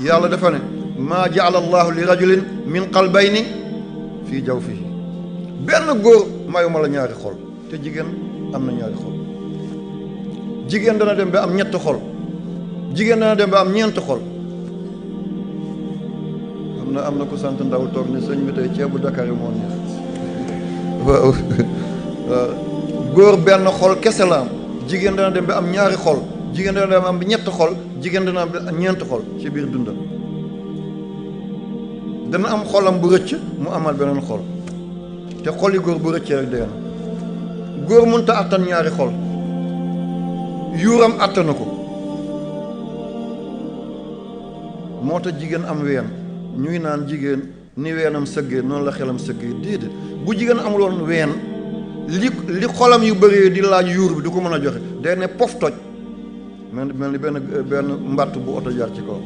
yàlla dafa ne maa jaala allahu li rajulin min qalbayni fii jawfihi benn góor mayuma la ñaari xol te jigéen am na ñaari xol. jigéen dana dem ba am ñett xol, jigéen dana dem ba am ñeent xol. am na ku sant ndaw toog ne sëñ bi tey ceebu Dakar yi moo neex. waaw góor benn xol kese la am, jigéen dana dem ba am ñaari xol, jigéen dana dem ba am ñett xol, jigéen dana am ñeent xol ci biir dundam. dana am xolam bu rëcc mu amal beneen xol, te xol yi góor bu rëccee rek dee na. góor mënut a attan ñaari xol, yuuram attanu ko. moo tax jigéen am ween, ñuy naan jigéen ni weenam sëggee noonu la xelam sëggee déedéet. bu jigéen amuloon ween li xolam yu bëree di laaj yuur bi du ko mën a joxe, day ne pof toj mel ni benn mbàtt bu oto jaar ci kaw.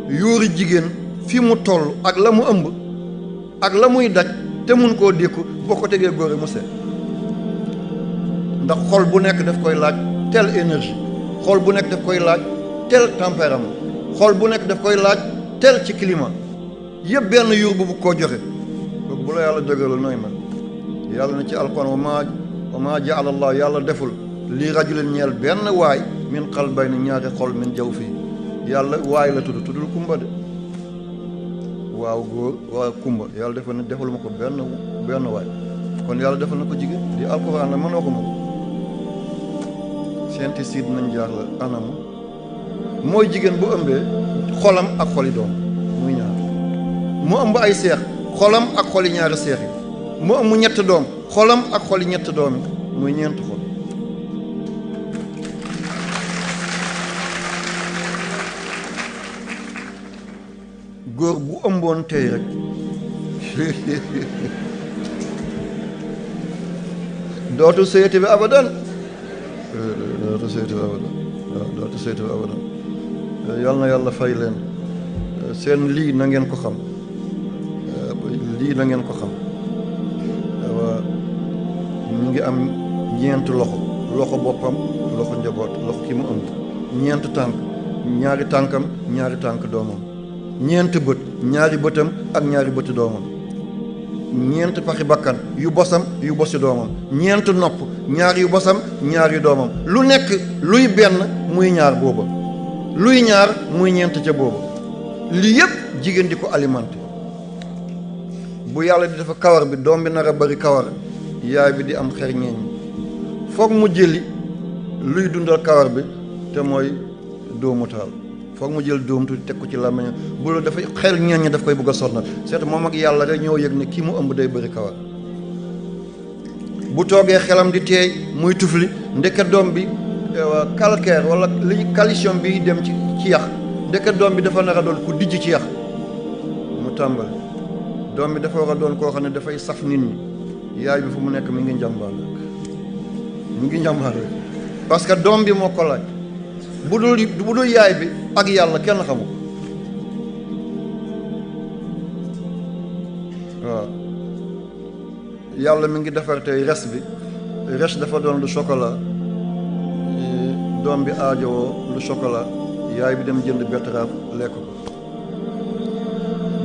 yuuri jigéen fi mu toll ak la mu ëmb ak la muy daj te mun koo dékku boo ko tegee góore mu seet. ndax xol bu nekk daf koy laaj tel énergie, xol bu nekk daf koy laaj tel tempérament, xol bu nekk daf koy laaj tel ci climat. yëpp benn yuur bu koo joxe kooku bu la yàlla dëgëral nooy mel. yàlla na ci alquran wa maa jaala allah yàlla deful lii rajulin ñeel benn waay min qalbayni ñaari xol min jawfi. yàlla waay la tuddul kumba de. waaw góor waaw kumba yàlla defal ne defal ma ko benn waay, kon yàlla defal na ko jigéen. di alquran la mënoo ko moom. scientifique nañ jaar la anamu mooy jigéen bu ëmbee xolam ak xoli doom muy ñaar, mu ëmb ay seex xolam ak xoli ñaari seex yi, mu ëmb ñett doom xolam ak xoli ñett doom yi muy ñeent xol. góor bu ëmboon tey rek dootu sëyati bi abadan, dootu sëyati bi abadan. yal na yàlla fay leen. seen lii na ngeen ko xam, lii na ngeen ko xam. waaw ñu ngi am ñeent loxo boppam, loxo njaboot, loxo ki mu ëmb, ñeent tànk, ñaari tànkam ñaari tànk doomam, ñeent bët, ñaari bëtam ak ñaari bëti doomam, ñeent paxi bakkan yu bosam yu bosi doomam, ñeent nopp, ñaar yu bosam ñaar yu doomam. lu nekk luy benn muy ñaar booba, luy ñaar muy ñeent ca booba. lii yëpp jigéen di ko alimenté. bu yàlla di dafa kawar bi doom bi nar a bari kawar, yaay bi di am xer ñeeñ, foog mu jëli luy dundal kawar bi te mooy dóomu taal. foog mu jël dóom tuuti teg ko ci làmmiñ, bu loolu dafay xel ñeeñ daf koy bëgg a sonnal. seet moom ak yàlla rek ñoo yëg ne kii mu ëmb day bëri kawar. bu toogee xelam di teey muy tufli, ndeke doom bi calcaire wala li calcium bi dem ci yax, ndeke doom bi dafa nar a doon ku dijj ci yax. mu tàmbali doom bi dafa war a doon koo xam ne dafay saf nit ñi. yaay bi fu mu nekk mi ngi njàmbaar rek parce que doom bi moo ko laaj. bu dul yaay bi ak yàlla kenn xamu ko. waaw yàlla mi ngi defar tey res bi, res dafa doon lu chocolat, doom bi aajowoo lu chocolat, yaay bi dem jënd betterave lekk ko.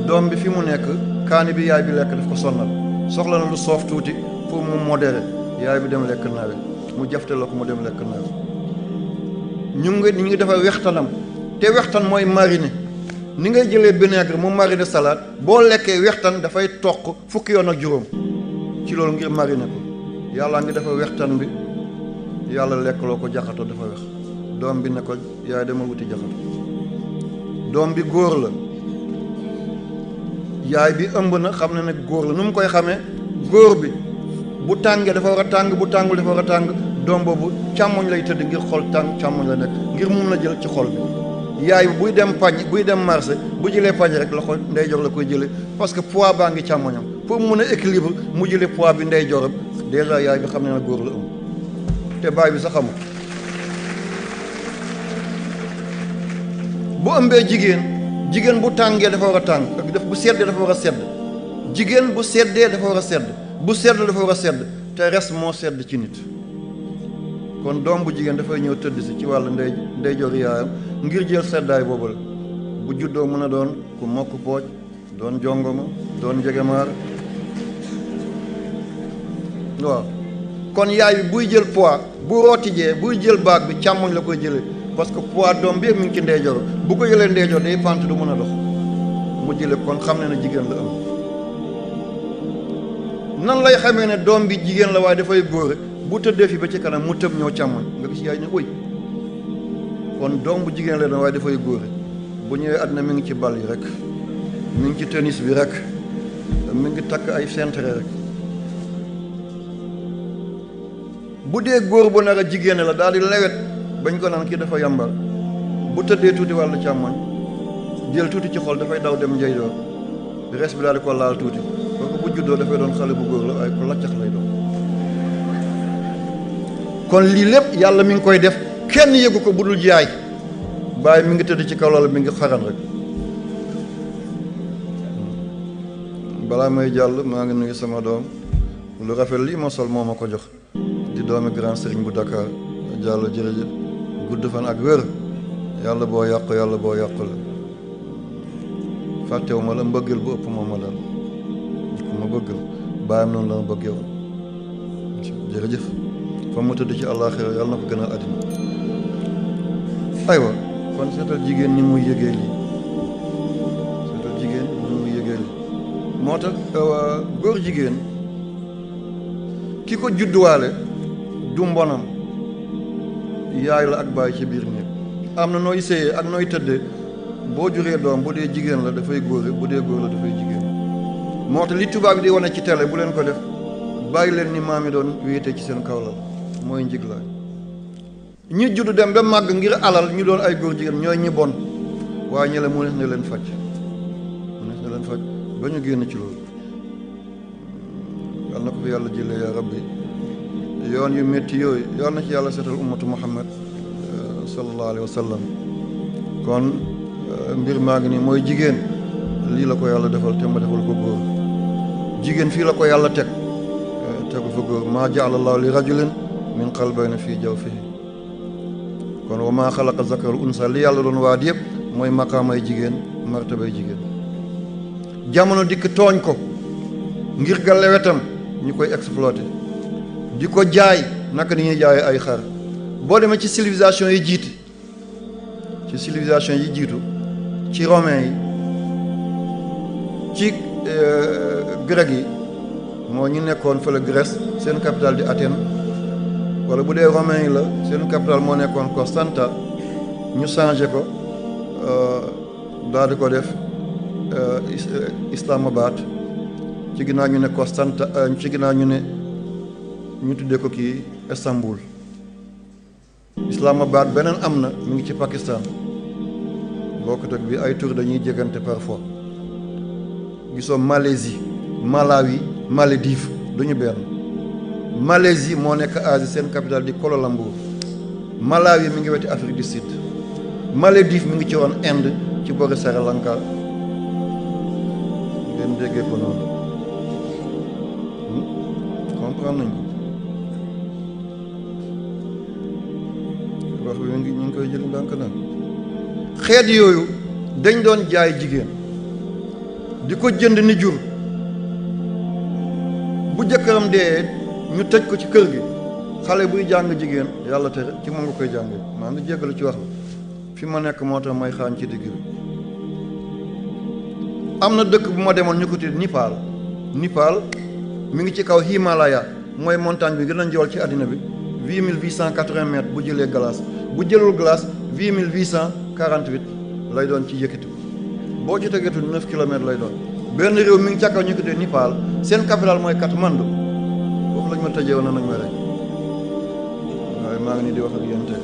doom bi fi mu nekk kaani bi yaay bi lekk daf ko sonnal, soxla na lu soof tuuti pour mu modéré, yaay bi dem lekk nawe, mu jafte la ko mu dem lekk nawe. ñu ngi defar wextanam, te wextan mooy mariner. ni ngay jëlee vinaigre mu mariner salade, boo lekkee wextan dafay toq fukki yoon ak juróom ci loolu ngir mariner ko. yàlla ngi defar wextan bi, yàlla lekkloo ko jaxato dafa wex. doom bi ne ko yaay dama wuti jaxato. doom bi góor la, yaay bi ëmb na, xam na ne góor la. nu mu koy xamee? góor bi bu tàngee dafa war a tàng, bu tàngul dafa war a tàng. doom boobu càmmoñ lay tëdd ngir xol tàng càmmoñ la nekk, ngir mun na jël ci xol bi. yaay bi buy dem marché bu jëlee pañ rek loxo ndeyjoor la koy jëlee, parce que poids baa ngi càmmoñam. pour mun a équilibre mu jëlee poids bi ndeyjooram. déjà yaay bi xam ne na góor la ëmb, te baay bi sax xamul. bu ëmbee jigéen bu tàngee dafa war a tàng, bu seddee dafa war a sedd. jigéen bu seddee dafa war a sedd, bu sedd dafa war a sedd, te res moo sedd ci nit. kon doom bu jigéen dafay ñëw tëdd si ci wàllu ndeyjoor yaayam ngir jël seddaay boobu la. bu juddoo mën a doon ku mokk pooj doon jongoma doon njegemaar waaw kon yaay bi buy jël poids bu rootijee buy jël baag bi càmmoñ la koy jëlee parce que poids doom bi mi ngi ci ndeyjoor bu ko jëlee ndeyjoor day pant du mën a dox mu jële kon xam ne jigéen la am nan lay xamee ne doom bi jigéen la waaye dafay góore bu tëddee fi ba ci kanam mu tëb ñëw càmmoñ nga gis yaay ne oy kon doom bu jigéen la doon waaye dafay góore bu ñëwee àddina mi ngi ci bal yi rek mi ngi ci tennis bi rek mi ngi takk ay centre rek bu dee góor bu nar a jigéen la daal di lewet bañ ko naan kii dafa yàmbar bu tëddee tuuti wàllu càmmoñ jël tuuti ci xol dafay daw dem njeydoor res bi daal di ko laal tuuti kooku bu juddoo dafay doon xale bu góor la waaye ko laccax lay doon kon lii lépp yàlla mi ngi koy def kenn yëgu ko bu dul jaay bàyyi mi ngi tëdd ci kaw lal mi ngi xaran rek balaa may jàll maa ngi nuyu sama doom lu rafet lii ma sol moo ma ko jox di doomi grand sëriñ bu Dakar jàll jërëjëf gudd fan ak wér yàlla boo yàqu yàlla boo yàqu la fàttewu ma la mbëggeel bu ëpp moom ma dal ku ma bëggal bàyyam noonu la ma bëggee woon jërëjëf fa mu tëdd ci àllaaxira yàlla na ko gënal àddina aywa kon seetal jigéen ñi muy yëgee lii seetal jigéen ñi muy yëgee lii moo tax góor jigéen ki ko judduwaale du mbonam yaay la ak baay ci biir néeg am na nooy séyee ak nooy tëddee boo juree doom bu dee jigéen la dafay góore bu dee góor la dafay jigéen moo tax li tubaab bi di wane ci télé bu leen ko def bàyyi leen ni maam yi doon wéete ci seen kaw la mooy njiglaay ñi juddu dem ba màgg ngir alal ñu doon ay góor jigéen ñooy ñi bon waaye ñi la mu nees na leen faj ba ñu génn ci loolu yal na ko fi yàlla jëlee yaa rabbi yoon yu métti yooyu yal na ci yàlla seetal ummatu muhammad sallallahu alayhi wa sallam kon mbir maa ngi nii mooy jigéen lii la ko yàlla defal te ma defal ko góor jigéen fii la ko yàlla tegu fa góor maa jaala allahu li rajulin min qalbayni fii jawfihi kon wa maa xalaqa zakar unsa li yàlla doon waat yëpp mooy maqaamay jigéen martabay jigéen jamono dikk tooñ ko ngir ga lewetam ñu koy exploité di ko jaay naka ni ñuy jaay ay xar boo demee ci civilisation yi jiitu ci romain yi ci grec yi moo ñu nekkoon fële Grèce seen capitale di Athènes wala bu dee romain yi la seen capitale moo nekkoon Constanta ñu changé ko daal di ko def Islamabad ci ginnaaw ñu ne Constanta ci ginnaaw ñu tuddee ko kii Istanbul. Islamabad beneen am na mu ngi ci Pakistan bokkut ak bi ay tur dañuy jégante parfois gisoo Malaisie Malawi Maldives duñu benn Malaisie moo nekk Asie seen capitale di Kuala Lumpur Malawi mi ngi weti Afrique du Sud Maldives mi ngi ci woon Inde ci boori Sri Lanka ngeen déggee ko noonu comprendre nañ ko wax bi ñu ngi koy jël ndànk nag xeet yooyu dañ doon jaay jigéen di ko jënd ni jur bu jëkkëram dee ñu tëj ko ci kër gi xale buy jàng jigéen yàlla tere ci moom nga koy jàngee maa ngi jéggalu ci wax la fi ma nekk moo tax may xaañ ci digg bi am na dëkk bu ma demoon ñu ko tudd Nipal mi ngi ci kaw Himalaya mooy montagne bi gën a njool ci àddina bi 8880 mètres bu jëlee glace bu jëlul glace 8848 lay doon ci yëkkati boo ci tegeetu 9 kilomètres lay doon benn réew mi ngi ca kaw ñu ko tudd Nipal seen capitale mooy Katmandu foofu lañ ma tëjee woon nañ ma rek waaye maa ngi nii di wax ak yéen tey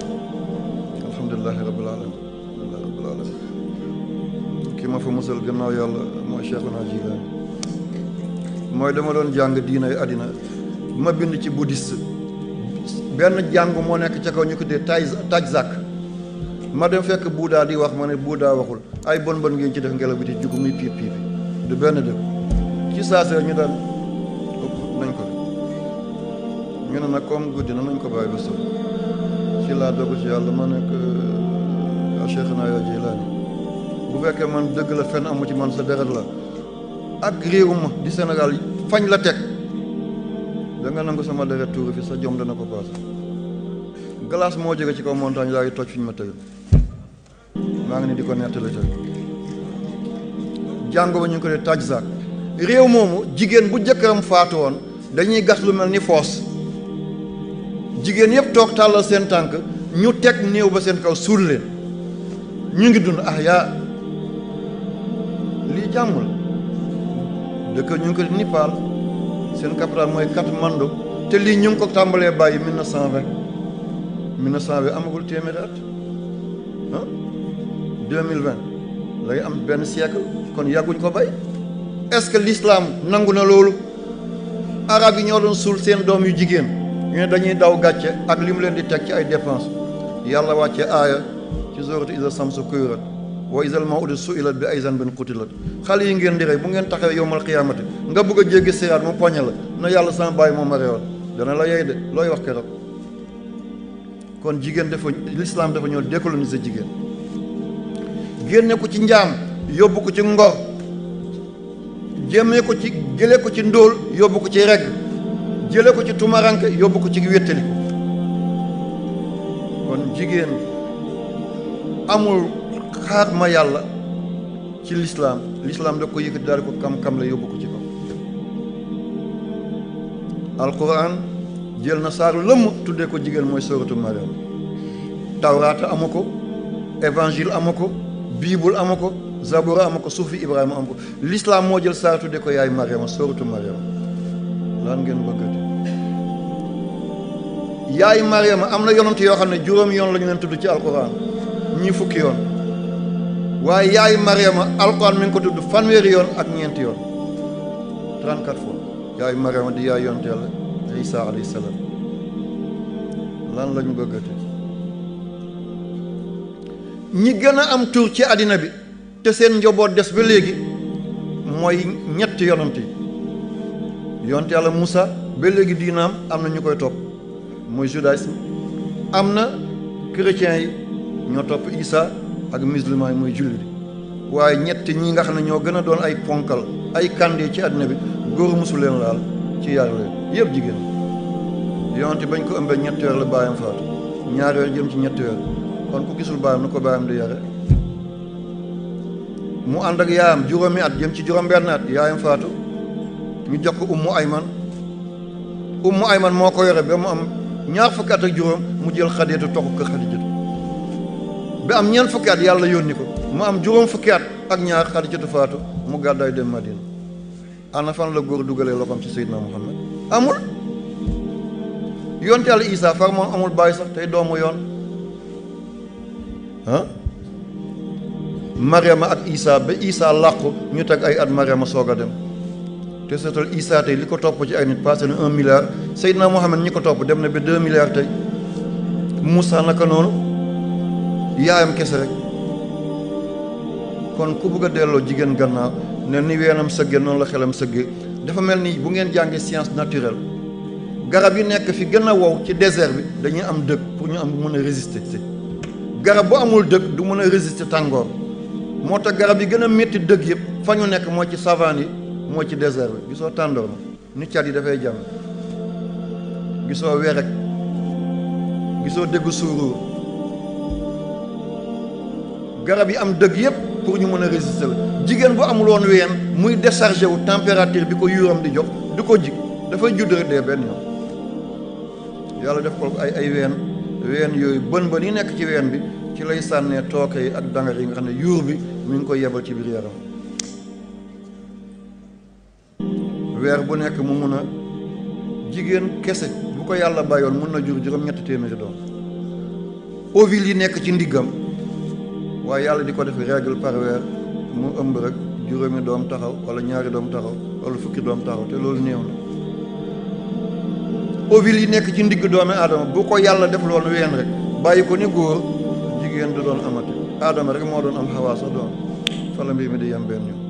alhamdulilahi rabbil alamin ki ma fa musal gannaaw yàlla mooy Cheikhuna Jilaani mooy dama doon jàng diina yu àddina ma bind ci bouddhiste benn jàng moo nekk ca kaw ñu ko dee Tajzak ma dem fekk Bouddha di wax ma ne Bouddha waxul ay bon ngeen ci def ngelaw bi di jugu muy piip piip du benn dëkk ci saase ñu daan nañ ko ñu ne nag comme guddi na nañ ko bàyyi ba suuf ci laa dogu ci yàlla ma nekk Cheikhuna Jilaani bu fekkee man dëgg la fenn amu ci man sa deret la ak réewuma di Sénégal fañ la teg da nga nangu sama deret tuuru fi sa jom dana ko paase. glace moo jóge ci kaw montagne laa ngi toj fi ñu ma tëgal maa ngi ni di ko nettali tey jàngo ba ñu ngi ko dee Tajzak réew moomu jigéen bu jëkkëram faatu woon dañuy gas lu mel ni foos jigéen yëpp toog tàllal seen tànk ñu teg néew ba seen kaw suul leen ñu ngi dund yaa lii jàmm la dëkk ñu ngi ko di Népal seen capital mooy Katmandu te lii ñu ngi ko tàmbalee bàyyi 1920 amagul téeméeri at 2020 lay am benn siècle kon yàgguñ ko bay. est-ce que l'islam nangu na loolu arab yi ñoo doon suul seen doom yu jigéen ñu ne dañuy daw gàcce ak li mu leen di teg ci ay dépenses yàlla wàcce aaya ci sourate iza samsu kuwirat wa izal maw'udatu su'ilat bi ay zanbin qutilat xale yi ngeen di rey bu ngeen taxawee yowmal qiyaamati nga bëgg a jéggi siraat mu poñe la na yàlla sama bàyyi moom ma reewal dana la yey de looy wax keroog. kon jigéen dafa l'islam dafa ñëw décoloniser jigéen génne ko ci njaam yóbbu ko ci ngor jëlee ko ci ndóol yóbbu ko ci regg jëlee ko ci tumaranke yóbbu ko ci wéttali kon jigéen amul xaar ma yàlla ci l'islam da ko yëkkati daal ko kam la yóbbu ko ci kaw. alquran jël na saaru lëmm tuddee ko jigéen mooy sooratu Mariam tawraata amu ko évangile amu ko biibul amu ko zabura amu ko suufi Ibrahima amu ko l'islam moo jël saar tuddee ko yaay Mariama sooratu Mariam lan ngeen bëggati yaay Mariama am na yonent yoo xam ne juróomi yoon la ñu leen tudd ci alquran ñii fukki yoon waaye yaay Mariama alquran mi ngi ko tudd fanweeri yoon ak ñeenti yoon 34 fois yaay Mariama di yaay yonent Yàlla Isa alayhi salaam lan la ñu bëggati ñi gën a am tur ci àddina bi te seen njaboot des ba léegi mooy ñetti yonent yi yonent Yàlla Moussa ba léegi diinaam am na ñu koy topp mooy judaïsme am na chrétiens yi ñoo topp Isa ak musulman yi mooy jullit waaye ñetti ñi nga xam ne ñoo gën a doon ay ponkal ay kàndee ci àddina bi góor musu leen laal ci yar leen yëpp jigéen yonent bañ ko ëmbee ñetti weer la baayam faatu ñaari weer jëm ci ñetti weer kon ku gisul baayam nu ko baayam di yare mu ànd ak yaayam juróomi at jëm ci juróom benn at yaayam faatu ñu jox ko ummu ayman moo ko yore ba mu am ñaar fukki at ak juróom mu jël xadeetu toxu kër xadijatu ba am ñeent fukki at yàlla yónni ko mu am juróom fukki at ak ñaar xadijatu faatu mu gàddaay dem Madina ana fan la góor dugalee loxoom ci Seydina Muhammad amul yonte Yàlla Isa far moom amul bàyyi sax tey doomu yoon Mariama ak Isa ba Isa làqu ñu teg ay at Mariama soog a dem te seetal Isa tey li ko topp ci ay nit passé na 1 milliard Seydina Muhammad ñi ko topp dem na ba 2 milliards tey Moussa naka noonu yaayam kese rek kon ku bëgg a delloo jigéen gannaaw ne ni weenam sëggee noonu la xelam sëggee dafa mel ni bu ngeen jàngee science naturelle garab yi nekk fi gën a wow ci désert bi dañuy am dëkk pour ñu am mën a résister garab bu amul dëkk du mën a résister tàngoor moo tax garab yi gën a métti dëkk yëpp fa ñu nekk moo ci savane yi moo ci désert bi gisoo tàndoor ma ni cat yi dafay jàmm gisoo werek gisoo déggu suuruur garab yi am dëgg yëpp pour ñu mën a résister la jigéen bu amul woon ween muy déchargé wu température bi ko yuuram di jox du ko jig dafay judd rek dee benn yoon yàlla def ko ay ween yooyu bën yi nekk ci ween bi ci lay sànnee tooke yi ak dangar yi nga xam ne yuur bi mi ngi koy yebal ci biir yaram weer bu nekk mu mun a jigéen kese bu ko yàlla bàyyoon mun na jur juróom-ñetti téeméeri doom ovules yi nekk ci ndiggam waaye yàlla di ko def règle par weer mu ëmb rek juróomi doom taxaw wala ñaari doom taxaw wala fukki doom taxaw te loolu néew na ovules yi nekk ci ndigg doomi aadama bu ko yàlla def loon ween rek bàyyi ko ni góor jigéen du doon amati aadama rek moo doon am xawaa sa doom fala mbir mi di yem benn yoon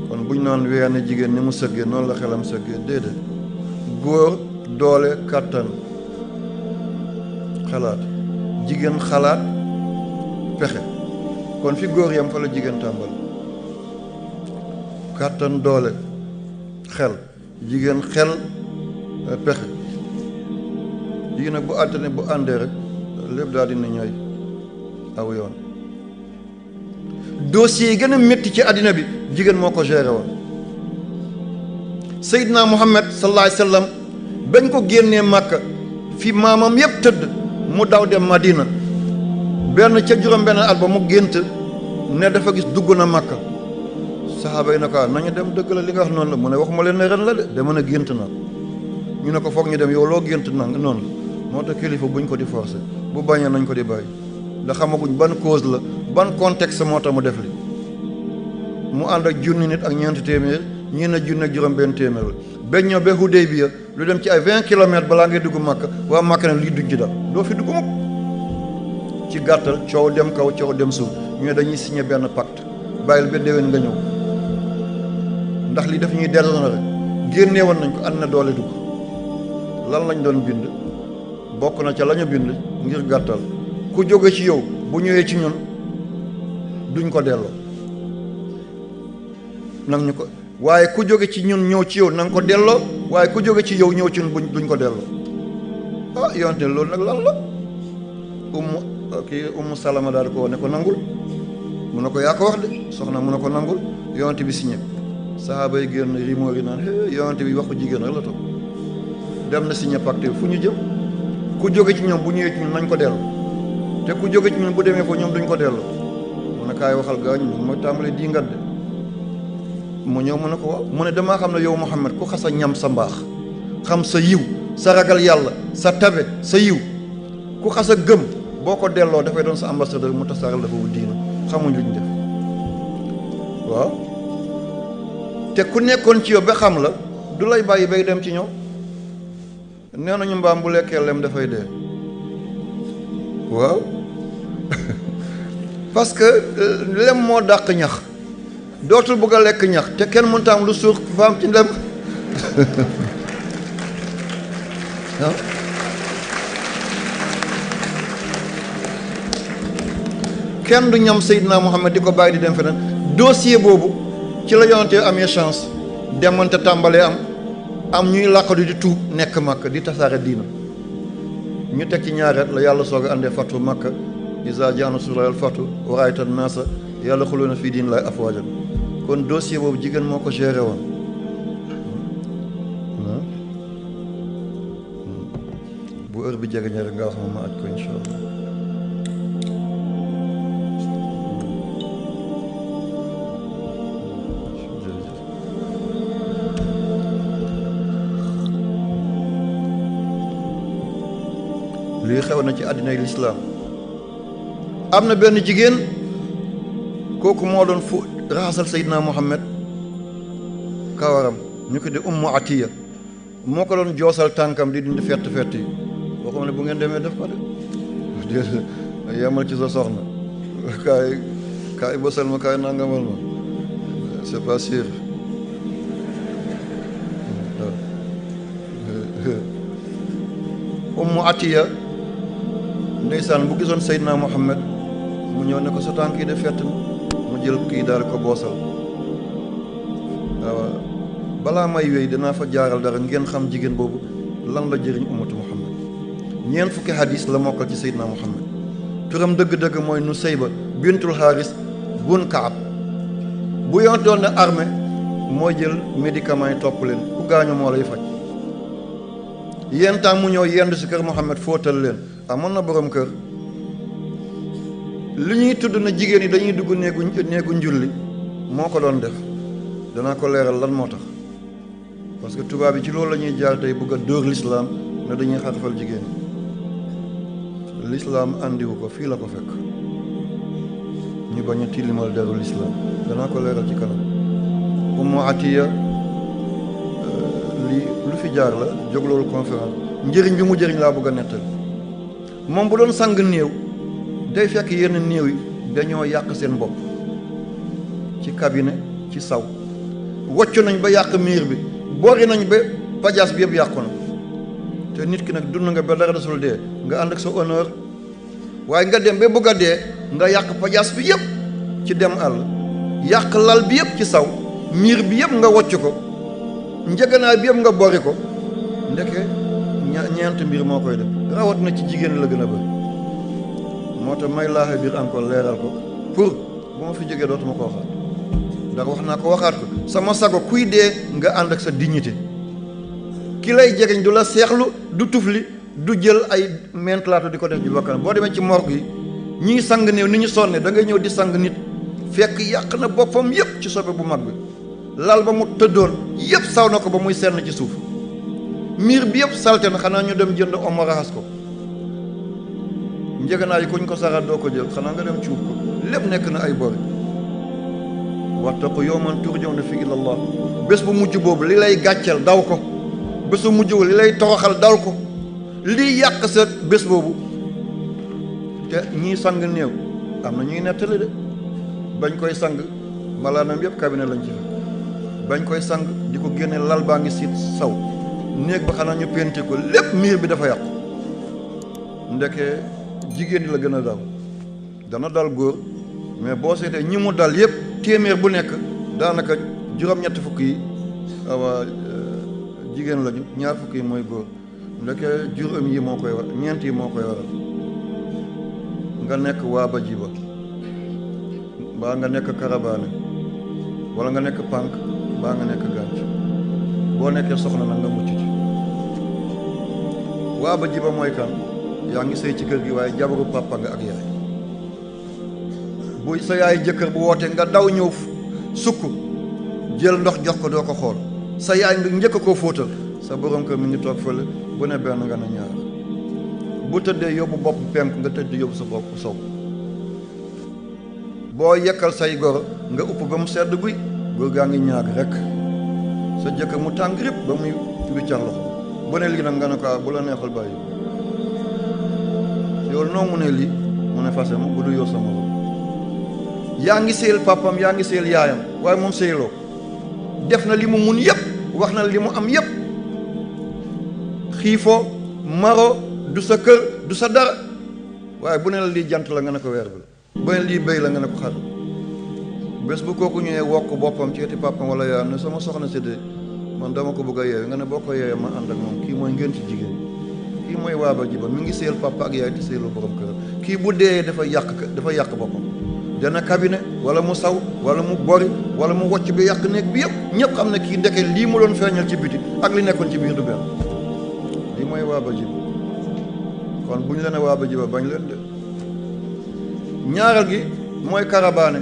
kon buñ noon ween jigéen ni mu sëggee noonu la xelam sëggee déedéet góor doole kàttan xalaat jigéen xalaat pexe kon fi góor yam fa la jigéen tàmbal kàttan doole xel jigéen xel pexe jigéen nag bu àttane bu àndee rek lépp daal dina ñooy aw yoon dossier yi gën a métti ci àddina bi jigéen moo ko géré woon Seydina Muhammad sallallahu alayhi wa sallam bañ ko génnee Màkka fi maamam yépp tëdd mu daw dem Madina benn ca juróom-benn at ba mu gént ne dafa gis dugg na Màkka saxaaba yi ne ko nañu dem dëgg la li nga wax noonu la mu ne waxuma leen ne ren la de dama ne gént na ñu ne ko foog ñu dem yow loo gént na noonu la moo tax kilifa buñ ko di forcé bu bañee nañ ko di bàyyi da xamaguñ ban cause la ban contexte moo tax mu def li mu ànd ak junni nit ak ñeenti téeméer ñii na junni ak juróom-benn téeméer la bañ ñëw ba Hudaybiya lu dem ci ay 20 kilomètres balaa ngay dugg Màkka waa Màkka ne lii duñ ci dal doo fi dugg mukk ci gàttal coow dem kaw coow dem suuf ñu dañuy signé benn pacte bàyyil ba déwén nga ñëw ndax li daf ñuy déshonoré génnee woon nañ ko ànd na doole dugg lan lañ doon bind bokk na ca la ñu bind ngir gàttal ku jóge ci yow bu ñëwee ci ñun duñ ko delloo nag ñu ko waaye ku jóge ci ñun ñëw ci yow na nga ko delloo waaye ku jóge ci yow ñëw ci ñun duñ ko delloo ah yonte loolu nag lan la ummu salama daal di ko ne ko nangul mu ne ko yaa ko wax de soxna mu ne ko nangul yonte bi signé sahaaba yi génn rimoori naan yonte bi waxu jigéen rek la toog dem na signé pacte fu ñu jëm ku jóge ci ñoom bu ñëwee ci ñun nañ ko delloo te ku jóge ci ñun bu demee foofu ñoom duñ ko delloo mu ne kaay waxal gaañ mooy tàmbali di ngat de mu ñëw mu ne ko waaw mu ne damaa xam ne yow Muhammad ku xas a ñam sa mbaax xam sa yiw sa ragal yàlla sa tabe sa yiw ku xas a gëm boo ko delloo dafay doon sa ambassadeur mu tasaaral la foofu diina xamuñ luñ def waaw te ku nekkoon ci yow ba xam la du lay bàyyi bay dem ci ñoom nee nañu mbaam bu lekkee lem dafay dee waaw parce que lem moo dàq ñax dootul bëgg a lekk ñax te kenn mënta am lu suur fa am ci lem waaw kenn du ñam Seydina Muhammad di ko bàyyi di dem feneen dossier boobu ci la yonante amee chance demante tàmbalee am ñuy làqatu di tuub nekk Makka di tasaare diina ñu teg ci ñaareet la yàlla soog a àndee fatu Makka isa jaa nasrullaahi wal fathu wa ra'ayta an-naasa yadxuluuna fii diinillaahi afwaajan kon dossier boobu jigéen moo ko géré woon bu heure bi jege rek nga wax ma aj ko incha allah lii xew na ci àddinay lislaam am na benn jigéen kooku moo doon fu raxasal Seydina Muhammad kawaram ñu ko di Ummu Atiya moo ko doon joosal tànkam di dindi fett yi boo xam ne bu ngeen demee def ko de yemal ci sa soxna kaay bësal ma kaay nangamal ma c'est pas sûr Ummu Atiya ndeysaan bu gisoon Seydina Muhammad mu ñëw ne ko sa tànk yi de fett na mu jël kii daal ko boosal waaw balaa may wéy danaa fa jaaral dara ngeen xam jigéen boobu lan la jëriñ ummatu Muhammad ñeent fukki hadis la mokkal ci Seydina Muhammad turam dëgg-dëgg mooy Nusayba bintul Haris bun Kaab bu yoon doon ne armée moo jël médicament yi topp leen ku gaañu moo lay faj yéen temps mu ñëw yendu si kër Muhammad fóotal leen amoon na borom kër li ñuy tudd na jigéen yi dañuy dugg néegu njulli moo ko doon def danaa ko leeral lan moo tax parce que tubaab yi ci loolu la ñuy jaar tey bëgg a dóor lislaam ne dañuy xarfal jigéen lislaam àndiwu ko fii la ko fekk ñu bañ a tilimal deru lislaam danaa ko leeral ci kanam Ummu Atiya lii lu fi jaar la jóg loolu conférence njëriñ bi mu jëriñ laa bëgg a nettal moom bu doon sang néew day fekk yenn néew yi dañoo yàq seen bopp ci cabinet ci saw wocc nañ ba yàq miir bi boori nañ ba pajaas bi yëpp yàqu na te nit ki nag dund nga ba dara desul dee nga ànd ak sa honneur waaye nga dem ba bëgg a dee nga yàq pajaas bi yëpp ci dem àll yàq lal bi yëpp ci saw miir bi yëpp nga wocc ko njëganaay bi yëpp nga bori ko ndeke ñeent mbir moo koy def rawat na ci jigéen la gën a bëri moo tax may laaxe biir encore leeral ko pour bu ma fi jógee dootuma ko waxaat ndax wax naa ko waxaat ko sama sago kuy dee nga ànd ak sa dignité ki lay jegeñ du la seexlu du tufli du jël ay mentalaatu di ko def ji bakkan boo demee ci morgue yi ñii sang néew ni ñu sonne da ngay ñëw di sang nit fekk yàq na boppam yëpp ci sobe bu mag bi lal ba mu tëddoon yëpp saw na ko ba muy senn ci suuf miir bi yëpp salte na xanaa ñu dem jënd omo raxas ko njëganaay yi kuñ ko saxaat doo ko jël xanaa nga dem cuub ko lépp nekk na ay bori wattaqu yawman turja'una fiihi ila Allah bés bu mujj boobu li lay gàcceel daw ko bés bu mujj boobu li lay toroxal daw ko lii yàq sa bés boobu te ñii sang néew am na ñuy nettali de bañ koy sang malaanam yëpp cabinet lañ ci fekk bañ koy sang di ko génne lal baa ngi siit saw néeg ba xanaa ñu penti ko lépp miir bi dafa yàqu ndeke jigéen ñi la gën a daw dana dal góor mais boo seetee ñi mu dal yëpp téeméer bu nekk daanaka juróom-ñetti fukk yi awa jigéen lañu ñaar fukk yi mooy góor ndeke juróom yi moo koy war ñeent yi moo koy waral nga nekk waaba jiba mbaa nga nekk karabaane wala nga nekk pànk mbaa nga nekk gànc boo nekkee soxna nag nga mucc ci waaba jiba mooy kan yaa ngi sëy ci kër gi waaye jabaru papa nga ak yaay bu sa yaay jëkkër bu wootee nga daw ñëw sukk jël ndox jox ko doo ko xool sa yaay nga njëkk koo fóotal sa borom kër mi ngi toog fële bu ne benn nga ne ñaar bu tëddee yóbbu bopp penk nga tëdd yóbbu sa bopp sow boo yekkal say goro nga upp ba mu sedd guy góor gaa ngi ñaag rek sa jëkkër mu tàng rip ba muy wiccan loxo bu ne lii nag nga ne ko bu la neexal bàyyi yow noo mu ne lii mu ne fase ma bu du yow sama bopp yaa ngi seel papam yaa ngi seel yaayam waaye moom seeloo def na li mu mun yëpp wax na li mu am yëpp xiifoo maro du sa kër du sa dara waaye bu ne la lii jant la nga ne ko weer bi la bu ne lii béy la nga ne ko xar bés bu kooku ñëwee wokk boppam ci eti papam wala yaayam ne sama soxna si de man dama ko bëgg a yeewe nga ne boo ko yeewee ma ànd ak moom kii mooy ngeen ci jigéen kii mooy waaba jiba mi ngi seel papa ak yaay di seelu borom kër kii bu dee dafa yàq boppam dana cabinet wala mu saw wala mu bori wala mu wocc bi yàq néeg bi yëpp ñëpp xam ne kii ndeke lii mu doon feeñal ci biti ak li nekkoon ci biir du benn lii mooy waaba jiba kon bu ñu leen a waaba jiba bañ leen de ñaareel gi mooy karabaane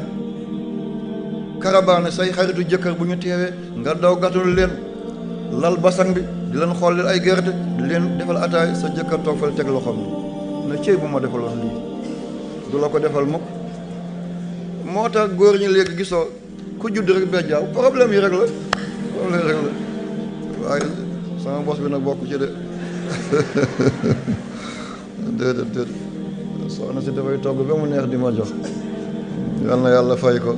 say xaritu jëkkër bu ñu teewee nga daw gàttul leen lal basang bi di leen xool ay gerte di leen defal ataay sa jëkkër toog fal teg loxoom ni na cëy bu ma defaloon lii du la ko defal mukk moo tax góor ñi léegi gisoo ku judd rek bejjaaw problème yi rek la waaye sama bos bi nag bokk ci de déedéet soxna si dafay togg ba mu neex di ma jox yal na yàlla fay ko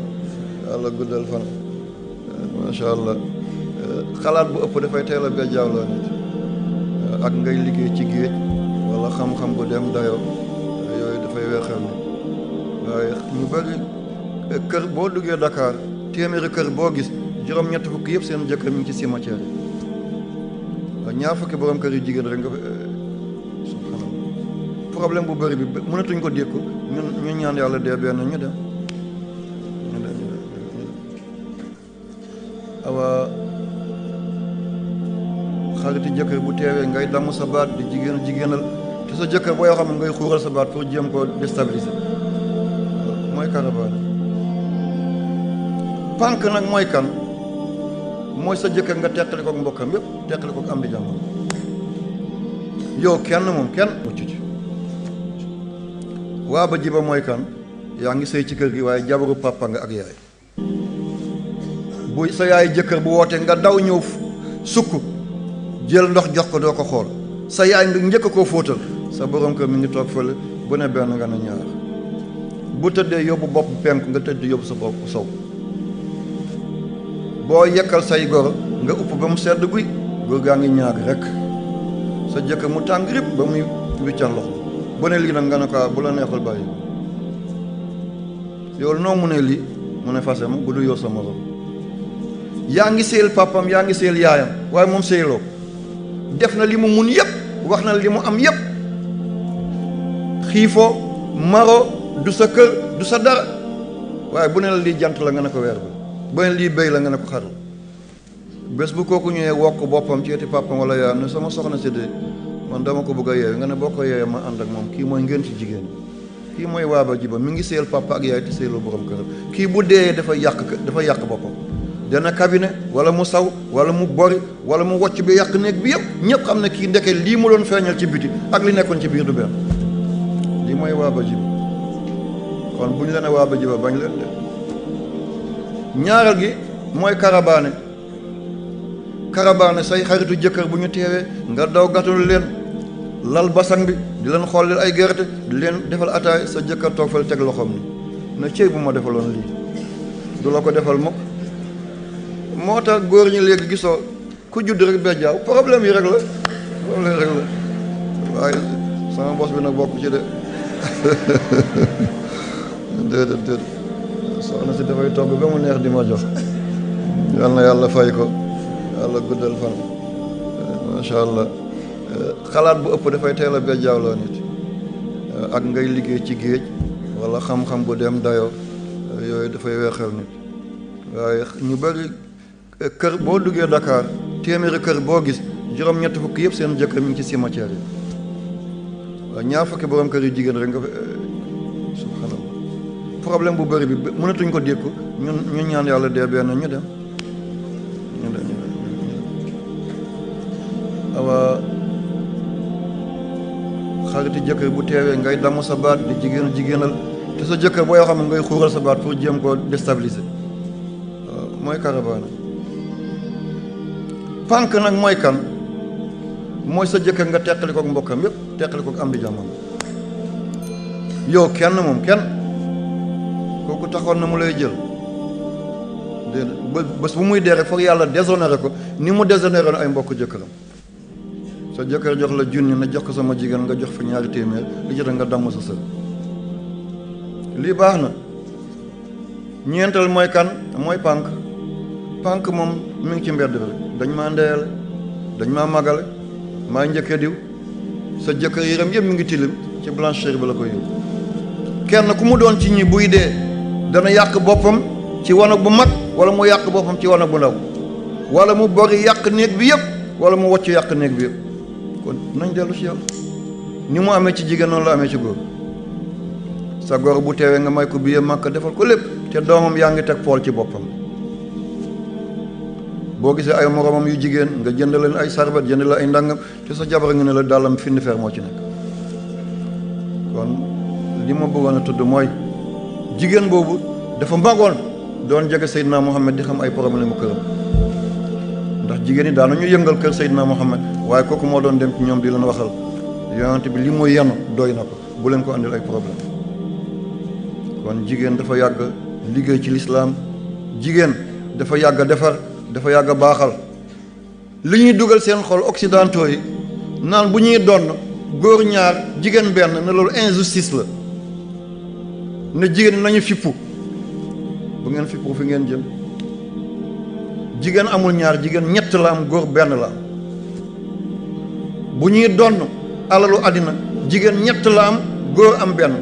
yàlla guddal fan macha allah xalaat bu ëpp dafay teel a bejjaaw loo nit ak ngay liggéey ci géej wala xam-xam bu dem dayoo yooyu dafay weexal ni waaye ñu bëri kër boo duggee Dakar téeméeri kër boo gis juróom-ñett fukki yëpp seen jëkkër mi ngi ci cimetière yi ñaar fukki borom kër yu jigéen rek nga subhanallah problème bu bëri bi mënatuñ ko dékku ñu ñaan yàlla dee benn ñu dem awa xariti jëkkër bu teewee ngay damm sa baat di jigéenal te sa jëkkër boo yoo xam ne ngay xuural sa baat pour jéem koo déstabiliser mooy karabaane pànk nag mooy kan mooy sa jëkkër nga teqali kook mbokkam yëpp teqali kook am di jàmbam yow kenn moom kenn mucc ci waa ba jiba mooy kan yaa ngi sëy ci kër gi waaye jabaru papa nga ak yaay bu sa yaay jëkkër bu wootee nga daw ñëw sukk jël ndox jox ko doo ko xool sa yaay nga njëkk koo fóotal sa borom kër mi ngi toog fële bu ne benn nga ne ñaar bu tëddee yóbbu bopp penk nga tëdd yóbbu sa bopp sow boo yekkal say goro nga upp ba mu sedd guy góor gaa ngi ñaag rek sa jëkkër mu tàng rip ba muy wiccan loxo bu ne lii nag nga ne ko bu la neexal bàyyi yow noo mu ne lii mu ne fase ma bu du yow sa morom yaa ngi seel papam yaa ngi seel yaayam waaye moom seeloo def na li mu mun yëpp wax na li mu am yëpp xiifoo maro du sa kër du sa dara waaye bu ne la lii jant la nga ne ko weer bi bu ne lii béy la nga ne ko xar bés bu kooku ñëwee wokk boppam ci eti papam wala yaayam ne sama soxna si de man dama ko bëgg a yeewe nga ne boo ko yeewee ma ànd ak moom kii mooy ngeen ci jigéen kii mooy waaba jiba mi ngi seel papa ak yaay te seeloo borom këram kii bu dee dafa yàq boppam dana cabinet wala mu saw wala mu bori wala mu wocc bi yàq néeg bi yëpp ñëpp xam ne kii ndeke lii mu doon feeñal ci biti ak li nekkoon ci biir du benn lii mooy waaba jiba kon bu ñu leen a waaba jiba bañ leen de ñaareel gi mooy karabaane say xaritu jëkkër bu ñu teewee nga daw gàttul leen lal basang bi di leen xoolil ay gerte di leen defal ataay sa jëkkër toog fal teg loxoom ni na cëy bu ma defaloon lii du la ko defal mukk moo tax góor ñi léegi gisoo ku judd rek bejjaaw problème yi rek la waaye sama bos bi nag bokk ci de déedéet soxna si dafay togg ba mu neex di ma jox yal na yàlla fay ko yàlla guddal fan macha allah xalaat bu ëpp dafay teel a bejjaawloo nit ak ngay liggéey ci géej wala xam-xam bu dem dayoo yooyu dafay weexal nit waaye ñu bëri kër boo duggee Dakar téeméeri kër boo gis juróom-ñetti fukki yëpp seen jëkkër mi ngi ci cimetière yi waaw ñaar fukki borom kër yu jigéen rek nga subhanallah problème bu bëri bi mënatuñ ko dékku ñu ñaan yàlla dee benn ñu dem awa xariti jëkkër bu teewee ngay damm sa baat di jigéenal te sa jëkkër boo yoo xam ne ngay xuural sa baat pour jéem koo déstabiliser mooy karabaane pànk nag mooy kan mooy sa jëkkër nga teqali kook mbokkam yépp teqali kook am di jàmmam yow kenn moom kenn kooku taxoon na mu lay jël bés bu muy dee rek foog yàlla déshonoré ko ni mu déshonoré ay mbokk jëkkëram sa jëkkër jox la junni na jox ko sama jigéen nga jox fa ñaari téeméer li jot nga damm sa sër lii baax na ñeenteel mooy kan mooy pànk moom mi ngi ci mbedd bi dañ maa ndeyale dañ maa magale maa njëkkee diw sa jëkkër yëram yëpp mi ngi tilim ci blancheur bi la koy yóbbu kenn ku mu doon ci ñi buy dee dana yàq boppam ci wanag bu mag wala mu yàq boppam ci wanag bu ndaw wala mu bori yàq néeg bi yëpp wala mu wocc yàq néeg bi yëpp kon nañ dellu ci yàlla ni mu amee ci jigéen noonu la amee ci góor sa góor bu teewee nga may ko billet Makka defal ko lépp te doomam yaa ngi teg pool ci boppam boo gisee ay moromam yu jigéen nga jënd leen ay sarbet jënd la ay ndàngam te sa jabar nga ne la dàllam findi fer moo ci nekk kon li ma bëggoon a tudd mooy jigéen boobu dafa magoon doon jege Seydina Muhammad di xam ay problème mu këram ndax jigéen ñi daanañu yëngal kër Seydina Muhammad waaye kooku moo doon dem ci ñoom di leen waxal yonent bi li muy yenu doy na ko bu leen ko andil ay problème kon jigéen dafa yàgg liggéey ci lislaam jigéen dafa yàgg defar dafa yàgg baaxal li ñuy dugal seen xol occidentaux yi naan bu ñuy donn góor ñaar jigéen benn ne loolu injustice la ne jigéen ñi nañu fippu bu ngeen fippu fi ngeen jëm jigéen amul ñaar jigéen ñett la am góor benn la am bu ñuy donn alalu àddina jigéen ñett la am góor am benn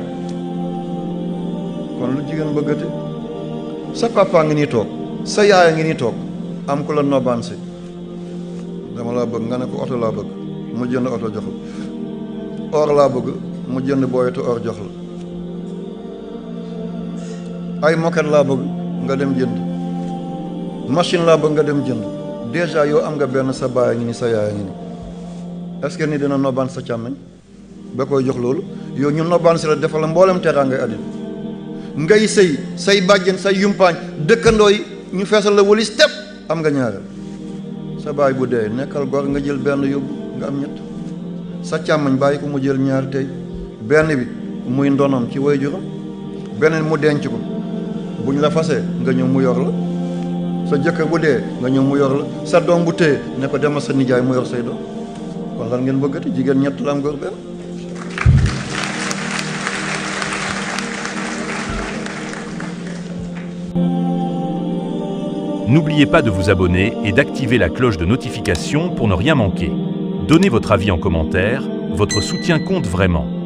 kon lu jigéen bëggati sa papa ngi nii toog sa yaaya ngi nii toog am ku la nobaan si dama laa bëgg nga ne ko oto laa bëgg mu jënd oto jox la or laa bëgg mu jënd booyatu or jox la ay moquette laa bëgg nga dem jënd machine laa bëgg nga dem jënd déjà yow am nga benn sa baay ngi ni sa yaaya ngi ni est-ce que ni dina nobaan sa càmmeñ ba koy jox loolu yow ñu nobaan si la defal la mboolem teraa ngay àddina ngay sëy say bàjjen say yumpaañ dëkkandoo yi ñu feesal la walis tepp am nga ñaareel sa baay bu dee nekkal gor nga jël benn yóbbu nga am ñett sa càmmañ bàyyi ko mu jël ñaar tey benn bi muy ndonom ci waajuram beneen mu denc ko buñ la fasee nga ñëw mu yor la sa jëkkër bu dee nga ñëw mu yor la sa doom bu téye ne ko demal sa nijaay mu yor say doom kon lan ngeen bëggati jigéen ñett la am góor benn N'oubliez pas de vous abonner et d'activer la cloche de notification pour ne rien manquer. Donnez votre avis en commentaire, votre soutien compte vraiment.